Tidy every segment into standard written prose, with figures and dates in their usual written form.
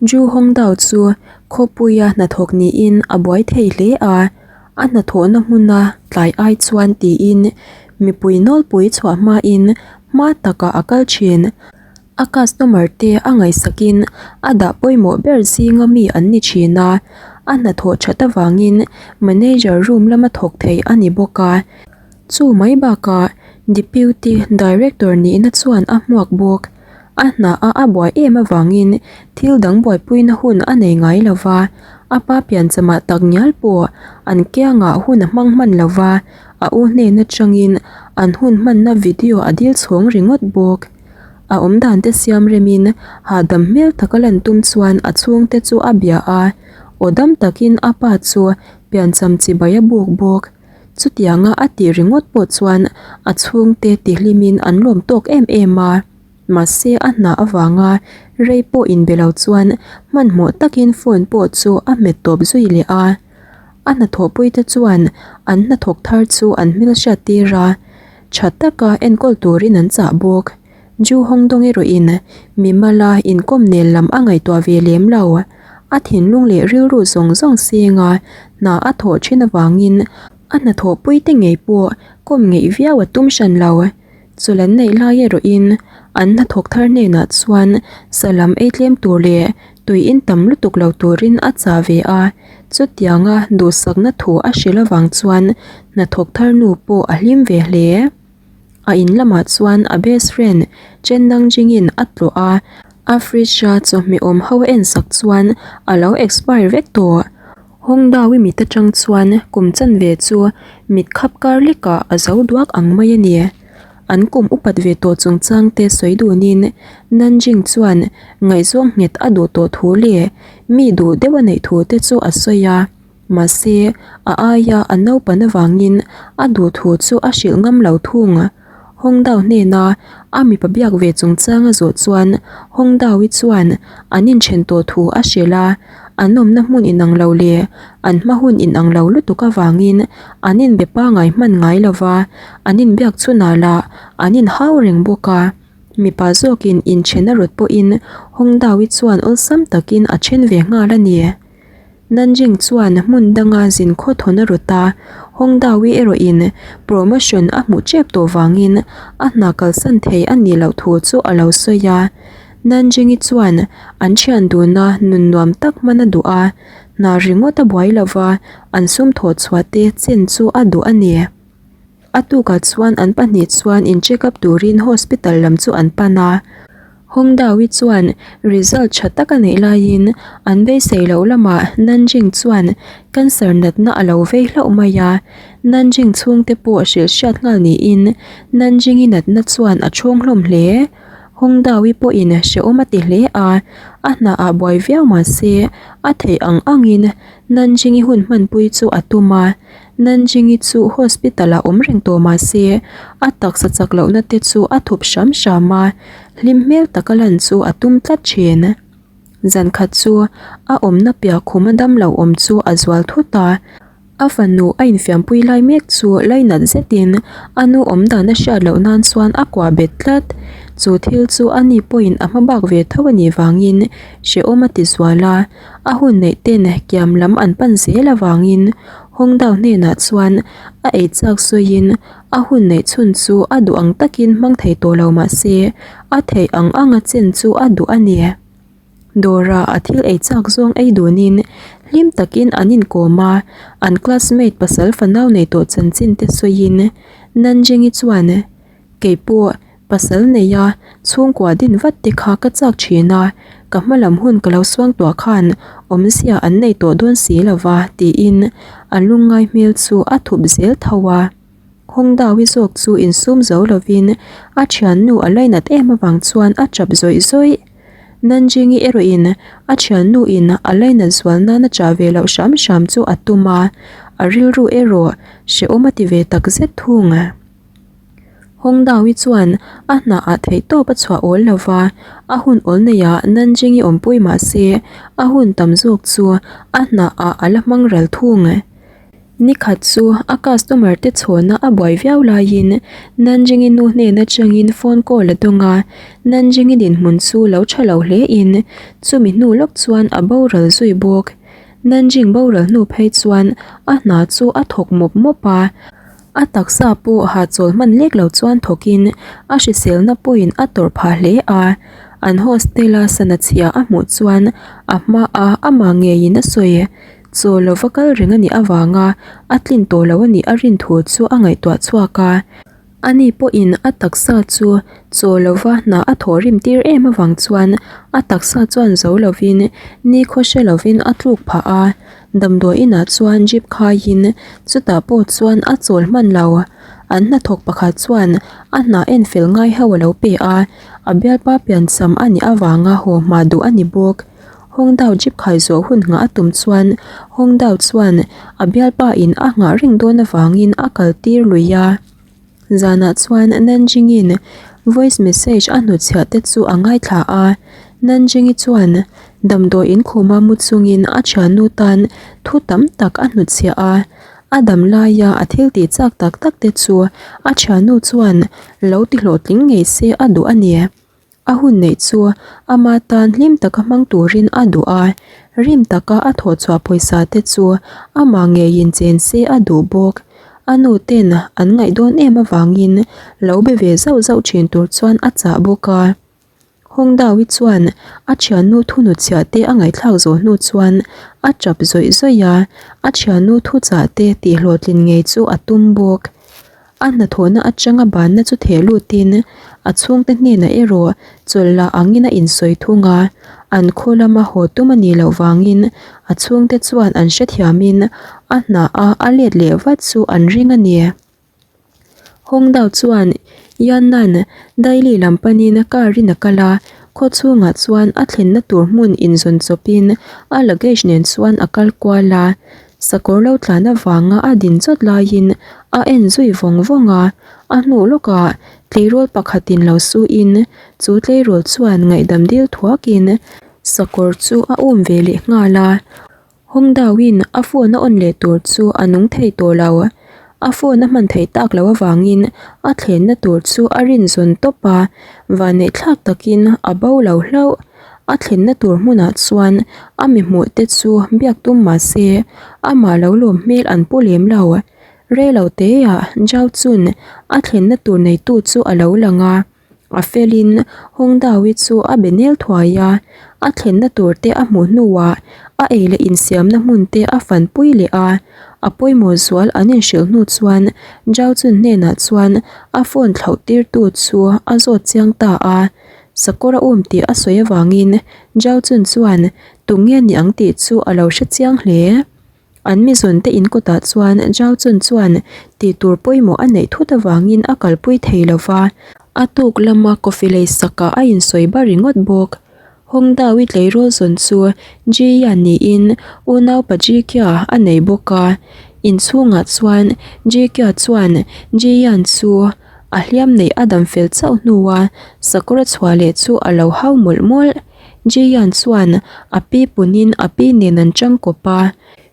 Ju Hongdao chu khawpuia hnathawk niin a buai thei hle a, a hnathawhna hmuna tlai ai chuan tiin mipui nawlpui chhuah hmain hma takah a kal thin. A customer te a ngaihsakin a dah pawimawh ber zinga mi an ni thin a, a hnathawh that avangin manager room lama thawk thei a ni bawk a. Chu mai bakah Deputy Director nihna chuan a hmuak bawk. A hna a a buai em avangin thil dang buaipuina hun a nei ngai lo va, a pa pianchamah tak ngial pawh an kiangah hun a hmang hman lo va, a u hnen atangin an hun hmanna video a dil chhawng ringawt bawk. A awmdan te siam remin hahdam hmel taka lan tum chuan a chhungte chu a bia a, aw dam takin a pa chu piancham chibai a buk bawk. Chutianga a tih ringawt pawh chuan a chhungte tihlimin an lawm tawk em em a, mahse a hna avanga rei pawh inbe lo chuan hmanhmawh takin phone pawh chu a hmet tawp zui leh a. A hnathawhpuite chuan an hnathawk thar chu an hmelhriat tir a, tha taka enkawl turin an chah bawk. Ju Hongdong erawhin mimala inkawm nel lam a ngaihtuah ve lem lo. A thinlung leh rilru zawng zawng senga hna a thawh thin avangin a hnathawhpuite ngei pawh kawm ngeih viau a tum hran lo. Chawlh an neih lai erawhin an hnathawk thar hnenah chuan sa lam ei tlem tur leh tui in tam lutuk lo turin a chah ve a. Chutianga duhsakna thu a hrilh avang chuan hnathawk thar nu pawh a hlim ve hle. A in lamah chuan a best friend Chen Nangjingin a tlawh a, a fridge a chawhmeh awm ho a en sak chuan a lo expire vek tawh. Hongdawi mit atang chuan kum chanve chu mit khap kar lekah a zo duak ang mai a ni. An kum upat ve tawh chungchang te sawi dunin Nanjing chuan ngaihzawng nghet a duh tawh thu leh mi duh deuh a neih thu te chu a sawi a. Mahse, a aia a naupan avangin a duhthu chu a hrilh ngam lo thung. Hongdao hnena a mipa biak ve chungchang a zawh chuan Hongdao-i chuan an inthen tawh thu a hrilh a, an awmna hmun inang lo leh an hma hun inang lo lutuk avangin an inbe pangai hman ngai lo va, an inbiak chhunah lah an inhau reng bawk a. Mipa zawkin inthen a rawt pawhin Hongdao-i chuan awlsam takin a then ve nghal a ni. Nanjing chuan hmun danga zin khaw thawn a rawt a, Hongdawi erawhin promotion a hmuh tep tawh vangin a hna kalsan thei a nih loh thu chu a lo sawi a. Nanjing-i chuan an thian duna nun nuam tak hman a duh a, hna ringawt a buai lova an sum thawh chhuah te chen chu a duh a ni. A tukah chuan an pahnih chuan in check up turin hospital lam chu an pan a. Hongdawi chuan result tha tak a neih laiin an beisei loh lamah Nanjing chuan cancer natna a lo vei hlauh mai a. Nanjing chhungte pawh hrilh hriat nghal niin Nanjing-i natna chuan a chhawng hlawm hle. Hongdawi pawhin hrehawm a ti hle a, a hnaah buai viau mah se a theih ang angin Nanjing-i hun hmanpui chu a tum a. Nanjing-i chu hospital ah awm reng tawh mah se, a taksa chak lohna te chu a thup hram hram a, hlim hmel taka lan chu a tum tlat thin. Zan khat chu a awmna piah khum a damlo awm chu a zual thut a, a fanu a infiampui lai mek chu lainat zetin a nu awm dan a hriat loh nan chuan a kuah bet tlat. Chu thil chu a ni pawhin a hma bak ve tho a nih vangin hrehawm a ti zual a, a hun neih ten kiam lam an pan zel avangin Hongdao hnenah chuan a ei chak sawiin a hun neih chhun chu a duh ang takin hmang thei tawh lo mah se a theih ang anga chen chu a duh a ni. Dawrah a thil ei chak zawng ei dunin hlim takin an inkawm a, an classmate pasal fanau nei tawh chanchin te sawiin Nanjing-i chuan Kei pawh pasal nei a, chhungkua din vat te kha ka chak thin a, ka hma lam hun ka lo suang tuah khan awmzia an nei tawh dawn si lo va tiin a lungngai hmel chu a thup zel tho a. Hawngdawi zawk chu insum zo lovin a thiannu a lainat em avang chuan a tap zawih zawih. Nanjingi erawhin a thiannu in a lainat zual nan a chah ve loh hram hram chu a tum a, a rilru erawh hrehawm a ti ve takzet thung. Hawngdawi chuan a hnaah theihtawp a chhuah awl lo va, a hun awl neiah Nanjing-i awmpui mah se a hun tam zawk chu a hnaah a la hmang ral thung. Nikhat chu a customer te chhawna a buai viau laiin Nanjingi nu hnen atangin phone call a dawng a, Nanjingi dinhmun chu lo tha lo hle in chumi hnu lawk chuan a boral zui bawk. Nanjing boral hnu phei chuan a hna chu a thawk mawp mawp a, a taksa pawh hahchawl hman lek lo chuan thawkin a hriselna pawhin a tawrh phah hle a. An hostel a sana chhia a hmuh chuan a hmaah amah ngeiin a sawi. Chaw lo va kal reng a nih avanga a tlin tawh lo a nih a rin thu chu a ngaihtuah chhuak a. Ani pawhin a taksa chu chaw lova hna a thawh rim tir em avang chuan a taksa chuan zo lovin nikhaw hre lovin a tluk phah a. Damdawi inah chuan jeep khaiin chutah pawh chuan a chawl hman lo. An hnathawk pakhat chuan a hna en fel ngai ho a lo pe a, a bialpa piancham a nih avanga haw hma duh a ni bawk. Hawngdao jeep khai zawh hun nghah a tum chuan Hawngdao chuan a bialpa in a nghah reng dawn avangin a kal tir lui a. Zanah chuan Nanjingin voice message a hnutchhiah te chu a ngaithla a. Nanjingi chuan damdawi inkhuma mu chungin a thiannu tan thu tam tak a hnutchhiah a. A dam laia a thil tih chak tak tak te chu a thiannu chuan lo ti hlawhtling ngei se a duh a ni. A hun neih chu ama tan hlim taka hmang turin a duh a, rim taka a thawhchhuah pawisa te chu amah ngeiin chen se a duh bawk. A nu ten an ngaih dawn em avangin lo be ve zauh zauh thin tur chuan a chah bawk a. Hawngdawi chuan a thiannu thunuchhiah te a ngaihthlak zawh hnu chuan a tap zawih zawih a, a thiannu thuchah te tihhlawhtlin ngei chu a tum bawk. A hnathawhna atanga banna chu theh lutin a chhungte hnenah erawh chawlh lah angin a insawi thung a, an khaw lama haw tum a nih loh vangin a chhungte chuan an hrethiamin a hna a a let leh vat chu an ring a ni. Hawngdao chuan Yannan Daily lam panin car in a kal a, khaw chhungah chuan a thlenna tur hmun inzawn chawpin a luggage nen chuan a kal kual a. Sakawr lo tlan avanga a din chawt laiin a en zui vawng vawng a, a hnu lawkah tleirawl pakhatin lo suin chu tleirawl chuan ngaihdam dil thuakin sakawr chu a um ve leh nghal a. Hawngdauin a phone a on leh tur chu a nung thei tawh lo. A phone a hman theih tak loh avangin a thlenna tur chu a rinzawn tawp a, vanneihthlak takin a bo lo hlauh. A thlenna tur hmunah chuan a mi hmuh te chu biak tum mah se amah lo lawm hmel an pu lem lo. Rei lo teah Zhao chun a thlenna tur neitu chu a lo lang a, a felin Hawngdawi chu a be nel thuai a, a thlenna tur te a hmuh hnuah a ei leh insiamna hmun te a fanpui leh a, a pawimawh zual an inhrilh hnu chuan Zhao chun hnenah chuan a phone thlauh tirtu chu a zawt chiang ta a. Sakawr a um tih a sawi avangin Zhao Chun chuan tunge ni ang tih chu a lo hre chiang hle. An mizawn te in kawtah chuan Zhao Chun chuan tih tur pawimawh a neih thut avangin a kalpui thei lo va, a tuk lama coffee lei sakah a insawi bar ringawt bawk. Hong Dawi tleirawl zawn chu Ji Yan niin unaupa Ji Kia a nei bawk a, inchhungah chuan Ji Kia chuan Ji Yan chu A hliam neih a dam fel chauh hnua sakawr a chhuah leh chu a lo hau mawlh mawlh. Jiyeon chuan a pi punin a pi nen an chang kawp a.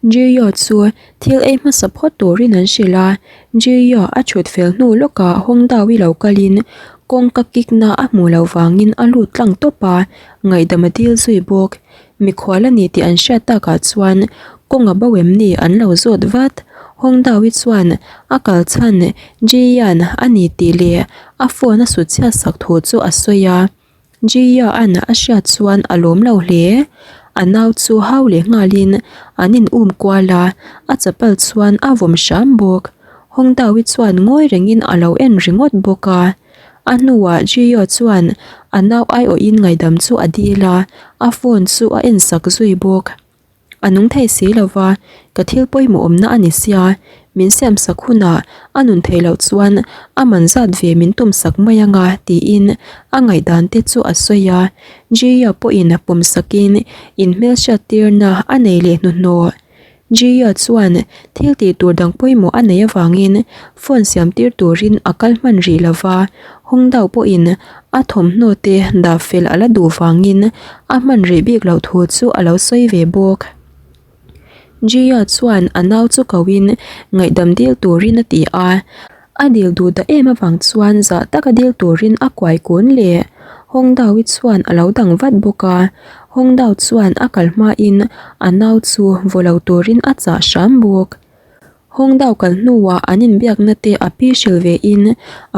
Jiyeon chu thil ei hmasa phawt turin an hrilh a. Jiyeon a chhut fel hnu lawkah Hongdawi lo kalin kawngka kikna a hmuh loh vangin a lut tlang tawp a, ngaihdam a dil zui bawk. Mikhual a ni tih an hriat takah chuan kawng a bo em ni an lo zawt vat. Hawngdawi chuan a kal chhan Jian a ni tih leh a phone a sut chhiat sak thu chu a sawi a. Jian a hriat chuan a lawm lo hle. A nau chu hau leh nghalin an in um kual a, a chapal chuan a vawm hram bawk. Hawngdawi chuan ngawi rengin a lo en ringawt bawk a. A hnuah Gio chuan a nau aiawhin ngaihdam chu a dil a, a phone chu a en sak zui bawk. A nung thei si lo va, ka thil pawimawh awmna a ni sia, min siam sak hunah a nun theih loh chuan a man zat ve min tum sak mai anga tiin a ngaihdan te chu a sawi a. Gio pawhin pawm sakin inhmelhriat tirna a nei leh hnuhnawh. Jia chuan thil tih tur dang pawimawh a neih avangin phone siam tir turin a kal hman rih lo va, Hawngdao pawhin a thawmhnaw te dah fel a la duh vangin a hman rih bik loh thu chu a lo sawi ve bawk. Jia chuan a nau chu koin ngaihdam dil turin a ti a. A dil duh dah em avang chuan zah taka dil turin a kuai kun leh. Hawngdawi chuan a lo dang vat bawk a. Hawngdau chuan a kal hmain a nau chu vaw lo turin a chah hram bawk. Hawngdau kal hnuah an inbiakna te a pi hrilh ve in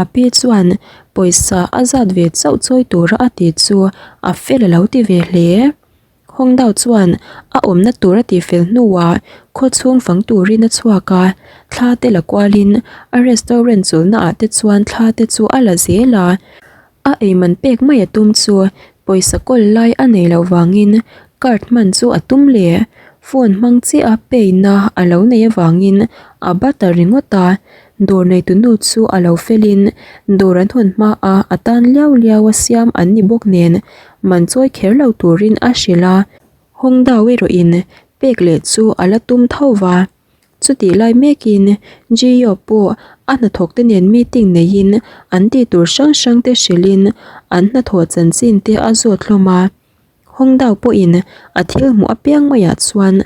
a pi chuan pawisa a zat ve chauh chawi tura a ti chu a fel a lo ti ve hle. Hawngdau chuan a awmna tur a tihfel hnuah khaw chhung fang turin a chhuak a, thla te la kualin a restaurant chawlhna ah te chuan thla te chu a la zel a. A eiman pek mai a tum chu pawisa kawl lai a nei loh vangin card hman chu a tum leh. Phone hmang chiah a pay na a lo nei avangin a ba ta ringawt a, dawr neitu nu chu a lo felin dawr an hawn hma a a tan liau liau a siam an ni bawk nen man chawi kher lo turin a hrilh a, Hawngdau erawhin pek leh chu a la tum tho va. Chutih lai mekin Jio pawh a hnathawk te nen meeting neiin an tih tur hrang hrang te hrilhin an hnathawh chanchin te a zawt hlawm a. Hawngdau pawhin a thil hmuh apiang maiah chuan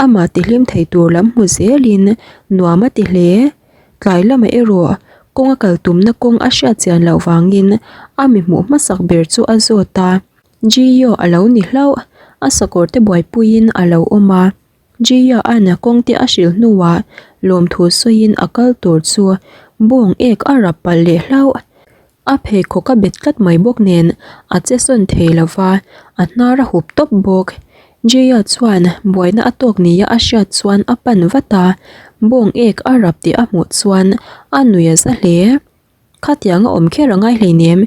amah tihlim thei tur lam hmu zelin nuam a ti hle. Tlai lamah erawh kawng a kal tumna kawng a hriat chian loh vangin a mi hmuh hmasak ber chu a zawt a. Jio a lo ni hlauh, a sakawr te buaipuiin a lo awm a. Jia-a'n kawng te a hrilh hnuah lawmthu sawiin a kal tur chu bawng ek a rap palh leh hlauh. A pheikhawk a bet tlat mai bawk nen a che sawn thei lo va, a hnar a hup tawp bawk. Jia chuan buaina a tawk nia a hriat chuan a pan vat a, bawng ek a rap tih a hmuh chuan a nui a za hle. Khatiang a awm kher a ngai hleinem,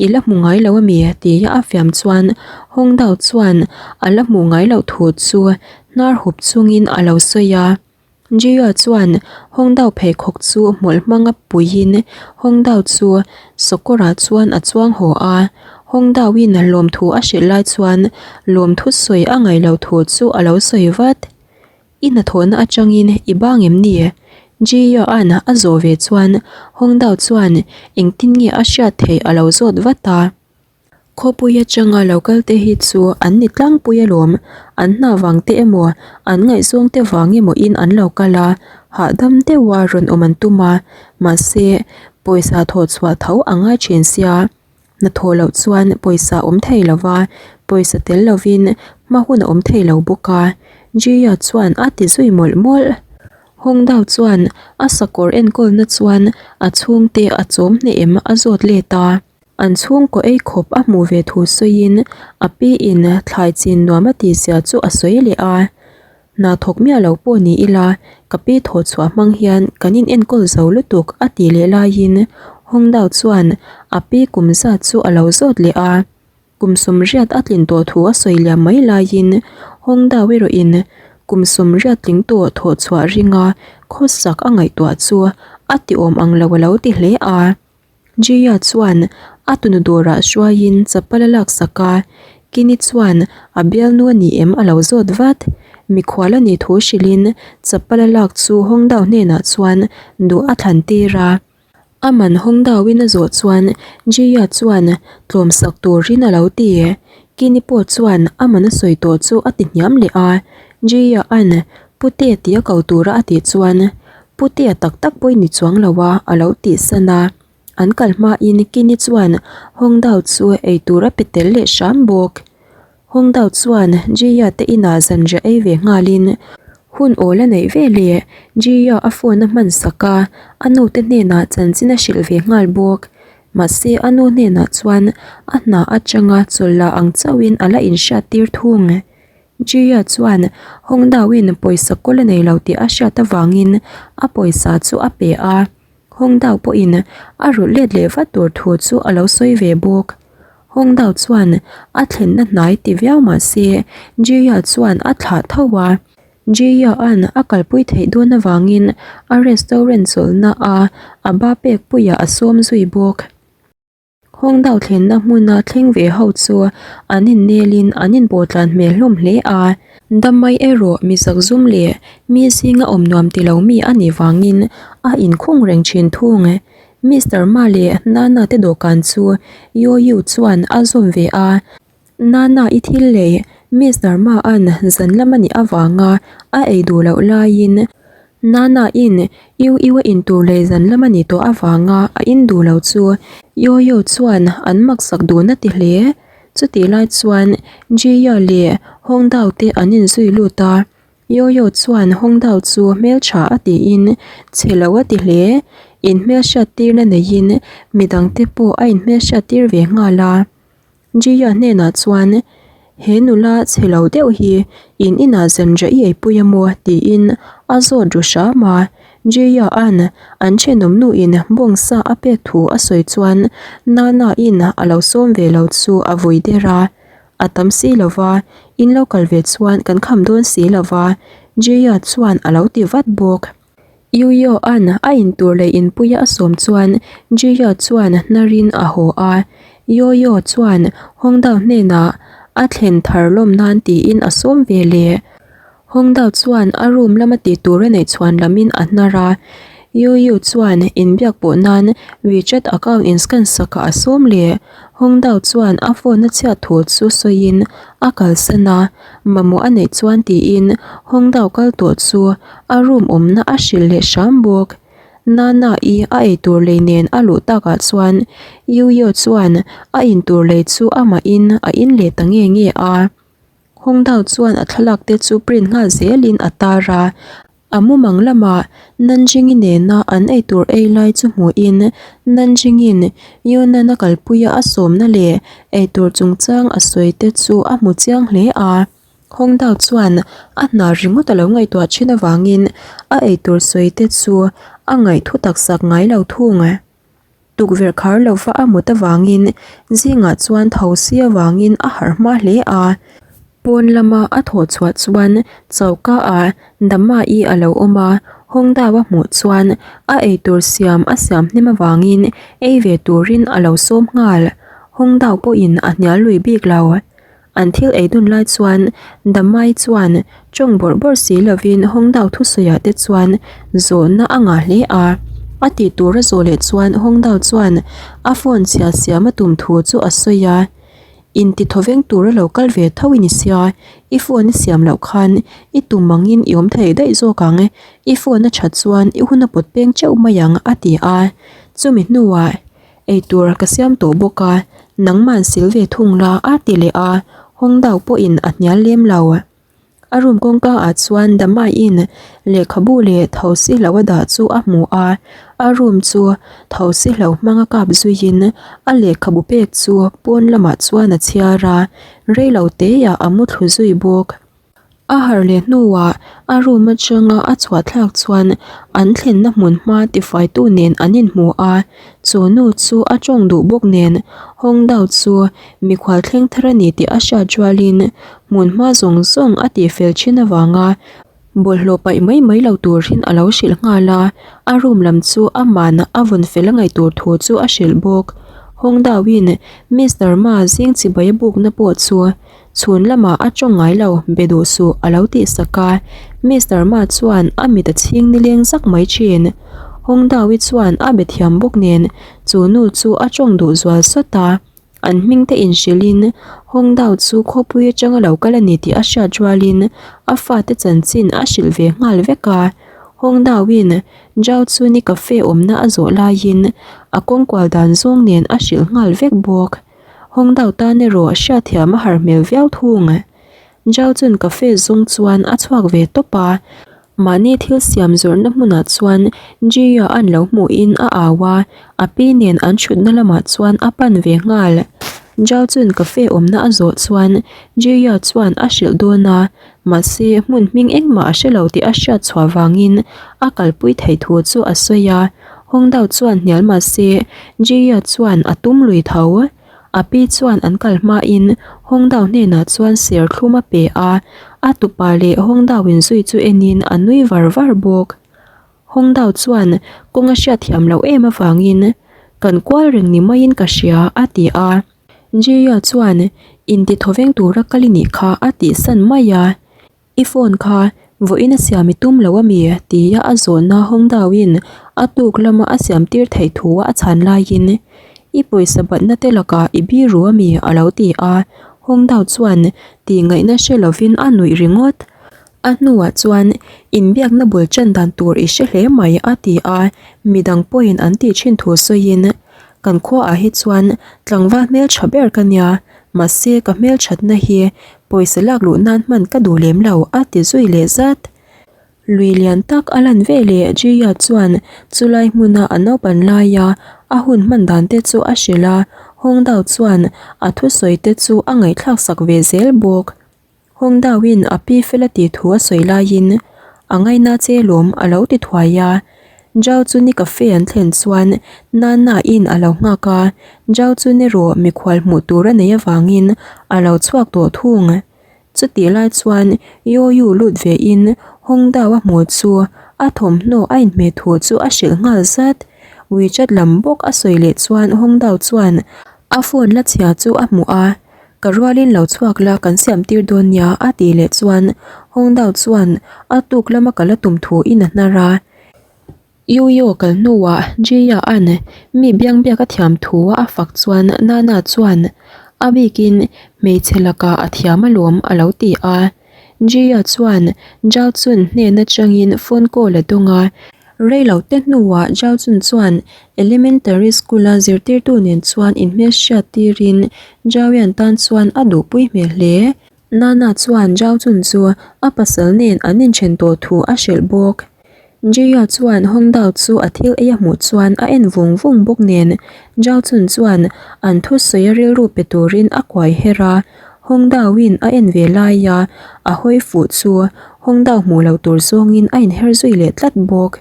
i la hmu ngai lo a mi? tia a fiam chuan Hawngdau chuan a la hmuh ngai loh thu chu hnar hup chungin a lo sawi a. Jia chuan Hawngdau pheikhawk chu hmawlh hmanga puiin Hawngdau chu Sawkawrah chuan a chuang haw a. Hawngdauin lawmthu a hrilh lai chuan lawmthu sawi a ngaih loh thu chu a lo sawi vat. I hnathawhna atangin i bang em ni? Ji-Yoan a zawh ve chuan Hongdao chuan engtin nge a hriat theih a lo zawt vat a. Khawpui atanga lo kal te hi chu an ni tlangpui alawm, an hna vang te emaw an ngaihzawng te vang emaw in an lo kal a, hahdam deuha rawn awm an tum a, mahse pawisa thawh chhuah tho a ngai thin sia. Hnathawh loh chuan pawisa awm thei lo va, pawisa tel lovin hma hun a awm thei lo bawk a, Jia chuan a ti zui mawlh mawlh. Hawngdao chuan a sakawr enkawlna chuan a chhungte a chawm hneh em a zawt let a. An chhungkaw ei khawp a hmuh ve thu sawiin a pi in thlai chin nuam a tih zia chu a sawi leh a. Hna thawk miah lo pawh ni ila, ka pi thawh chhuah hmang hian kan in enkawl zo lutuk a tih leh laiin Hawngdao chuan a pi kum zat chu a lo zawt leh a. Kum sawmriat a tlin tawh thu a sawi liam mai laiin Hawngdao erawhin kum sawmriat tling tawh thawh chhuah ringa khawsak a ngaihtuah chu a ti awm ang lo a lo ti hle a. Jia chuan a tunu dawrah hruaiin chapal a laksak a, Kini chuan a bialnu a ni em a lo zawt vat. Mikhual a nih thu hrilhin chapal a lak chu Hawngdao hnenah chuan duh a thlan tir a. A man Hawngdaoin a zawh chuan Jia chuan tlawmsak turin a lo ti. Kini pawh chuan a man a sawi tawh chu a ti hniam leh a, Jia-a'n Pute tia ko tura a tih chuan Putea tak tak pawh i ni chuang lo a, a lo tih san a. An kal hmain Kini chuan Hawngdao chu eitur a pe tel leh hram bawk. Hawngdao chuan Jia te inah zanriah ei ve nghalin hun awl a neih ve leh Jia a phone a hman sak a, a nu te hnenah chanchin a hrilh ve nghal bawk. Mahse a nu hnenah chuan a hna atanga chawlh la ang chauhin a la inhriat tir thung. Jia chuan Hawngdao-in pawisa kawl a nei lo tih a hriat avangin a pawisa chu a pe a, Hawngdao pawhin a rulh let leh vat tur thu chu a lo sawi ve bawk. Hawngdao chuan a thlenna hnai ti viau mah se Jia chuan a thlah tho a, Jia-a'n a kalpui theih dawn avangin a restaurant chawlhna a a ba pek puiah a sawm zui bawk. Hawngdao thlenna hmuna thleng ve ho chu an innelin an inpawhtlan hmel hlawm hle a. Damai erawh mi zakzum leh mi zinga awm nuam ti lo mi a nih vangin a inkhung reng thin thung. Mister Ma leh Nana te dawhkan chu Yoyu chuan a zawm ve a. Nana i thil lei. Mister Ma-a'n zan lam a nih avanga a ei duh loh laiin Nana-in Yu Yu a in tur leh zan lam a nih tawh avanga a in duh lo chu Yoyo chuan an maksak dun a ti hle. Chutih lai chuan Jiya leh Hongdao te an inzui lut a, Yoyo chuan Hongdao chu hmeltha a tiin chhe lo a ti hle. Inhmelhriat tirna neiin midangte pawh a inhmelhriat tir ve nghal a. Jiya hnenah chuan, He nula chhe lo deuh hi in inah zanriah i eipui a maw? tiin a zawt ru hram a. Jiya an an thenawm nuin bawngsa a pek thu a sawi chuan Nana-in a lo sawm ve lo chu a vui der a. A tam si lo va, in lo kal ve chuan kan kham dawn si lo va, Jiya chuan a lo ti vat bawk. Yuyo-a'n a intur leh inpuia a sawm chuan Jiya chuan hnarin a haw a. Yoyo chuan Hongdao hnenah a thlen thar lawm nan tiin a sawm ve leh. Hongdao chuan a room lama tih tur a neih chhuan lamin a hnar a. Yoyo chuan inbiak pawh nan WeChat account in scan sakah a sawm leh. Hongdao chuan a phone a chhiat thu chu sawiin a kalsan a. Mamawh a neih chuan tiin Hongdao kal tawh chu a room awmna a hrilh leh hram bawk. Nana-i a eitur lei nen a luh takah chuan Yuyo chuan a intur lei chu amahin a in leh ta nge nge a. Hongdao chuan a thlalak te chu print nghal zelin a tar a. A mumang lamah Nanjing-i nena an eitur ei lai chu hmuhin Nanjing-in Yunnan a kalpuia a sawmna leh eitur chungchang a sawi te chu a hmu chiang hle a. Hongdao chuan a hna ringawt a lo ngaihtuah thin avangin a eitur sawi te chu a ngaihthu taksak ngai lo thung. Tukverh khar lova a mut avangin zingah chuan tho si avangin a harh hma hle a. Pawn lama a thawh chhuah chuan choka ah Dama-i a lo awm a, Hawngdao a hmuh chuan a eitur siam a siam hnem avangin ei ve turin a lo sawm nghal. Hawngdao pawhin a hnial lui bik lo. An thil ei dun lai chuan Damai chuan tawng bawrh bawrh si lovin Hawngdao thusawiah te chuan zawhna a ngah hle a. A tih tur a zawh leh chuan Hawngdao chuan a phone chhia siam a tum thu chu a sawi a. Inti thawveng tur a lo kal ve tho i ni sia, i phone i siam loh khan i tum angin i awm thei daih zawk ang, i phone a that chuan i hun a pawt peng teuh mai ang a ti a. Chumi hnuah. Eitur ka siam tawh bawk a, nangman sil ve thung la a ti leh a, Hawngdao pawhin a hnial lem lo. A room kawngka ah chuan Damaiin lehkhabu leh thosi hlo a dah chu a hmu a, a room chu thosi hlo hmanga kap zuiin a lehkhabu pek chu pawn lamah chuan a chhiar a, reilo teiah a muthlu zui bawk. A harh leh hnuah a room atanga a chhuah thlak chuan an thlenna hmun hma tifaitu nen an inhmu a, chu nu chu a tawng duh bawk nen Hawngdao chu mikhual thleng thar a ni tih a hriat rualin hmun hma zawng zawng a tihfel thin avanga bawlhhlawh paih mai mai lo turin a lo hrilh nghal a, a room lam chu aman a vawn fel a ngaih tur thu chu a hrilh bawk. Hawngdaoin Mister Ma zing chibai a bukna pawh chu Chhun lamah a tawng ngai lo, be duh suh, a lo tih sak a. Mister Ma chuan a mit a chhing nileng zak mai thin. Hawngdawi chuan a be thiam bawk nen chu nu chu a tawng duh zual sawt a. An hming te inhrilhin Hawngdao chu khawpui atanga lo kal a ni tih a hriat rualin a fate chanchin a hrilh ve nghal vek a. Hawngdawiin Zhao chu ni cafe awmna a zawh laiin a kawngkual dan zawng nen a hrilh nghal vek bawk. Hawngdao tan erawh hriatthiam a har hmel viau thung. Zhao chun cafe zawng chuan a chhuak ve tawp a, mahni thil siam zawrhna hmunah chuan Jia an lo hmuhin a au a, a pi nen an thutna lamah chuan a pan ve nghal. Zhao chun cafe awmna a zawh chuan Jia chuan a hrilh dawn a, mahse hmun hming engmah a hre lo tih a hriat chhuah vangin a kalpui theih thu chu a sawi a. Hawngdao chuan hnial mah se Jia chuan a tum lui tho. A pi chuan an kal hmain Hawngdao hnenah chuan ser thlum a pe a, a tupa leh Hawngdao inzui chu enin a nui var var bawk. Hawngdao chuan kawng a hriatthiam loh em avangin, Kan kual reng ni maiin ka hria, a ti a. Jia chuan, Inti thawveng tura kal i nih kha, a tihsan mai a. I phone kha vawiin a siam i tum lo a mi? tia a zawhna hawng dauin a tuk lama a siam tir theih thu a chhan laiin I pawisa batna te lakah i biru a mi? a lo ti a. Hawngdao chuan tih ngaihna hre lovin a nuih ringawt. A hnuah chuan inbiakna bul tan dan tur i hre hle mai a ti a, midang pawhin an tih thin thu sawiin, Kan khuaah hi chuan tlangval hmeltha ber ka nia, mahse ka hmelthatna hi pawisa lak luh nan hman ka duh lem lo a ti zui leh zat. Lui lian tak a lan ve leh Jia chuan chulai hmuna a naupan laia a hun hman dan te chu a hrilh a, Hawngdao chuan a thusawi te chu a ngaihthlak sak ve zel bawk. Hawngdao-in a pi fel a tih thu a sawi laiin a ngaina che lawm a lo ti thuai a. Zhao chu ni cafe an thlen chuan Nana-in a lo nghak a, Zhao chu ni rawh mikhual hmuh tur a nei avangin a lo chhuak tawh thung. Chutih lai chuan Yoyu lut ve in Hawngdao a hmuh chu a thawmhnaw a inhmeh thu chu a hrilh nghal zat. WeChat lam bawk a sawi leh chuan Hawngdao chuan a phone la chhia chu a hmuh a, Ka rualin lo chhuak la kan siam tir dawn nia a tih leh chuan Hawngdao chuan a tuk lama ka la tum thu in a hnar a. Yuyo kal hnuah Jia an mi biang biak a thiam thu a fak chuan Nana chuan a bikin hmeichhe lakah a thiam alawm a lo ti a. Jia chuan Zhao Chun hnen atangin phone call a dawng a. Reilo te hnuah Zhao Chun chuan elementary school a zirtirtu nen chuan inhmelhriat tirin Zhao Yan tan chuan a duhpui hmel hle. Nana chuan Zhao Chun chu a pasal nen an inthen tawh thu a hrilh bawk. Jia chuan Hong Dao chu a thil ei a hmuh chuan a en vung vung bawk nen Zhao Chun chuan an thusawi a rilru pe turin a kuai her a, Hong Dao-in a en ve laia a hawi fuh chu Hong Dao hmuh lo tur zawngin a inher zui leh tlat bawk.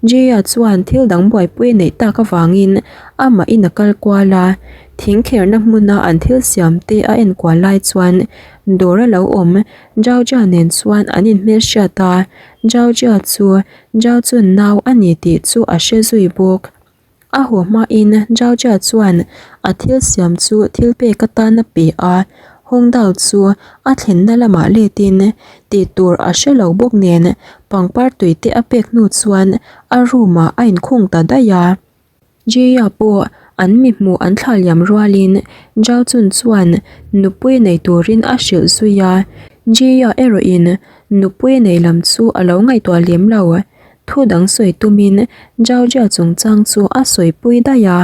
Jia chuan thil dang buaipui a neih tak avangin amah in a kal kual a, thing kherna hmuna an thil siam te a en kual lai chuan dawr a lo awm Zhao Jia nen chuan an inhmelhriat a, Zhao Jia chu Zhao Chun nau a ni tih chu a hre zui bawk. A haw hmain Zhao Jia chuan a thil siam chu thil pek atan a pe a, Hong Dao chu a thlenna lamah letin tih tur a hre lo bawk nen pangpar tui te a pek hnu chuan a room ah a inkhung ta daih a. Jia pawh an mi hmuh an thlah liam rualin Zhao Chun chuan nupui nei turin a hrilh zui a, Jia erawhin nupui nei lam chu a lo ngaihtuah lem lo. Thu dang sawi tumin Zhao Jia chungchang chu a sawipui daih a.